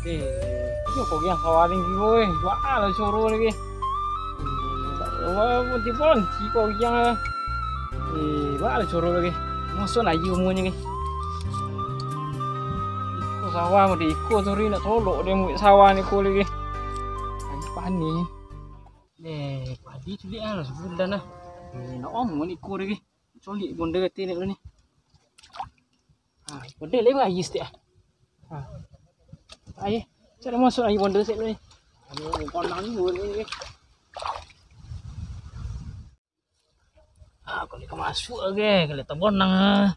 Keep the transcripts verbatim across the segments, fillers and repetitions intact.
Eh, iyo ko giang sawah ni gilo, eh. Baa lah coro lagi. Eh, baa lah coro lagi. Masuak aia muanyo lagi. Iko sawah mode iko tu ri nak tolok dek muik sawah ni ko lagi. Lagi panih. Eh, padi culik ah lah sabulan ah. Eh, nak omo ni iko lagi. Colik bonda kati ni ni. Ha, bonda lai bayi setiap ah. Ha. Ayo, cari masuk ayo bonda sik ni. Aduh, konang ni ni. Ah, kalau ka masuk lagi, kalau tabonang ah.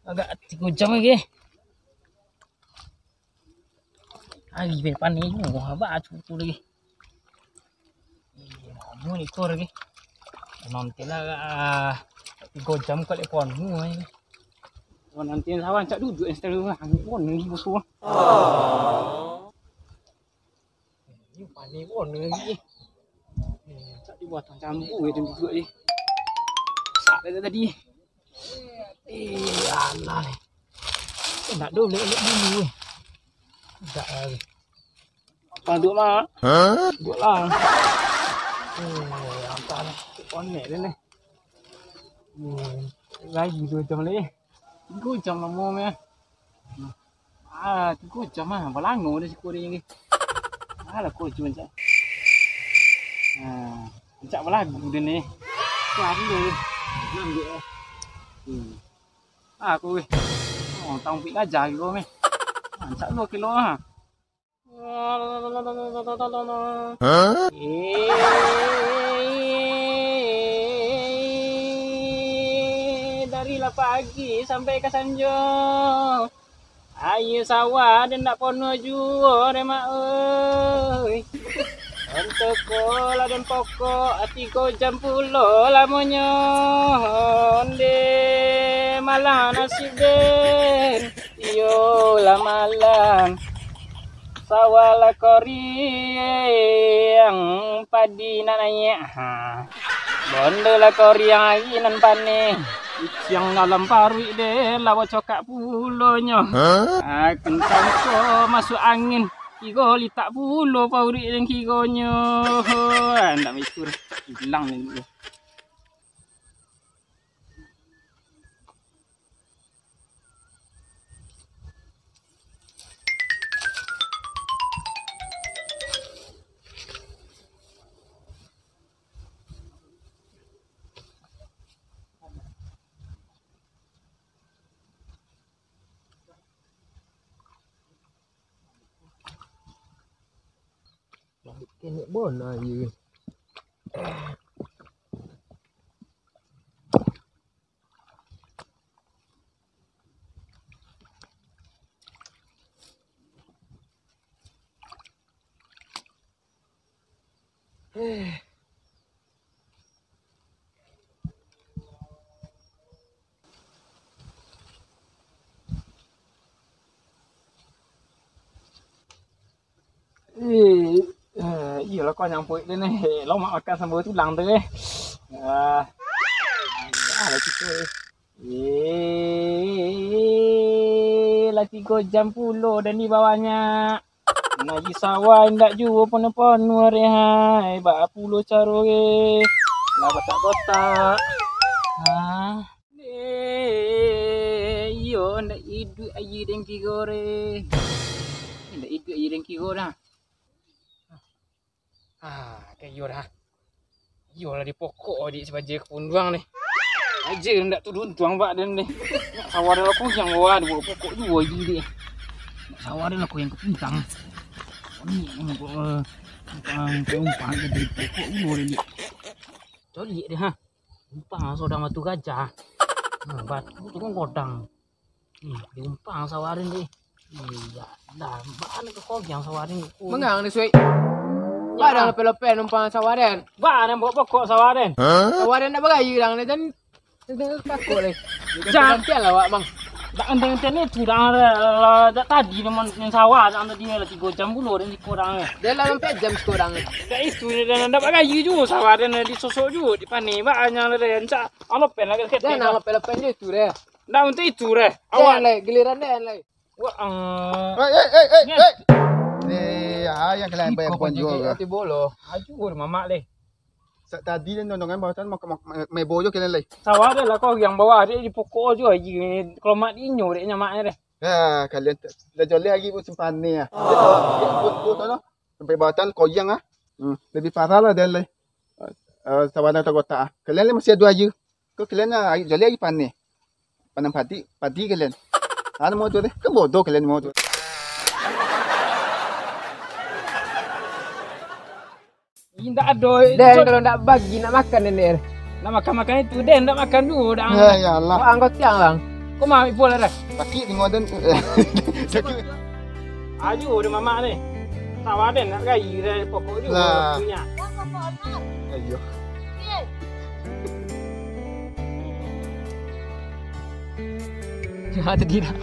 Agak tiga jam lagi. Ari ben panih juo, abah cukup lagi. Eh, lamo ni ko lagi. Nanti lah, ah, tiga jam kalau panuh ai. Oh, nanti lawan cak duduk yang setelah angin pun ni musuh. Oh. Ini panih pun lagi. Eh, cak di batang jambu itu duduk ni. Sak dari tadi. Eh, alah. Eh, nak dulu, nak dulu. Dak lagi. Panduk mak. Hah? Duduk lah. Oh, antar. Konek dia ni. Hmm. Lagi dua jam lagi. Tiga jam lama meh. Ah, tiga jam ah. Balango dia siku dia ni. Alah, kau cuma cak. Ah, cak balagu dia ni. Kuat dia. Nampak eh. Hmm. Aku weh. Oh, tang pik gajah kilo meh. Mancak dua kilo ah. Hah? Dari lah pagi sampai ka sanjo. Aia sawah den ndak ponuah juo deh, Mak, oi. Ontok ko lah den pokok, tigo jam pulo lamonyo. Onde malang nasib den, iyo lah malang. Sawah lah koriang, padi nak naiak. Ha. Bonda lah koriang ari nan paneh. Iciang dalam paruik deh, lah bacokak pulonyo. Hah? Ah, kencang ko masuk angin. Tigo litak pulo paruik den kironyo. Ah, ndak mikir. Hilang ni. Kenek bona ye. Eh. Eh, eh, iyolah kau nyampuik tu ni. Lomak makan sambal tulang tu eh. Ah, ah, lah cukup eh. Eh, lah tigo jam pulo dah ni bawanyo. Nagih sawah indak juo ponuah-ponuah re hai. Baa pulo caro re. Lah kotak-kotak. Ha. Eh, iyo, ndak iduik aia den kigo re. Ndak iduik aia den kigo dah. Ah, kayo dah. Iyolah dipokok adik sabaja kapunduang ni. Aja ndak tu duntuang bak den deh. Nak sawah den lah koyang bawa dua pokok dua ji deh. Nak sawah den lah koyang kapuntang. Ni yang kok, eh, umpang, kok umpang jadi pokok dua deh. Coliak deh ha. Umpang sodang batu gajah. Hmm, batu tu kan godang. Hmm, diumpang sawah den deh. Iya, dah, baa nak koyang sawah den ko. Mangang ni, Suik? Baa dang lopeh-lopeh numpang sawah den? Baa nak bawa pokok sawah den? Sawah den ndak baraia dang ni, jan. Jan. Gantian lah awak, Mang. Dak gantian-gantian ni tu dang lah, dak tadi ni man-, main sawah dang tadi lah tigo jam pulo den siko dang. Dah lah ampek jam siko dang. Dak itu ni dang, ndak baraia juo sawah den disosok juo di paneh. Baa nya lah den, cak alopeh lah ketek. Dah nak lopeh-lopeh je tu deh. Ndak untuk itu deh. Awak lai, giliran den lai. Wah, eh. Hei, hei, hei, hei, hei. Eh, ah, yang kalian bayar bukan juo ka? Ati bolo. Aju mamak deh. Sak tadi den nonongan bawatan mau mau mebo jo kalian lai. Sawah deh lah kau yang bawah deh di pokok jo aji. Kalau mak di inyo deh nyamaknya deh. Ya, kalian dah joleh lagi pun simpan ni ya. Dia pun tu sana sampai bawatan koyang ah. Hmm, lebih parah lah den lai. Uh, sawana tagotak ah. Kalian lai masih ado aja. Kau kalian ah, joleh lagi paneh. Panam padi, padi kalian. Anu mau tu deh. Kan bodoh kalian mau tu. Indak ado. Den kalau ndak bagi nak makan nenek. Nak makan makan itu den ndak makan dulu dah. Ya ya Allah. Kau angkot tiang lang. Kau mau ambil bola dah. Sakit tengok den. Sakit. Ayo udah mamak ni. Tawa den nak gai dari pokok juga punya. Ayo. Ada tidak?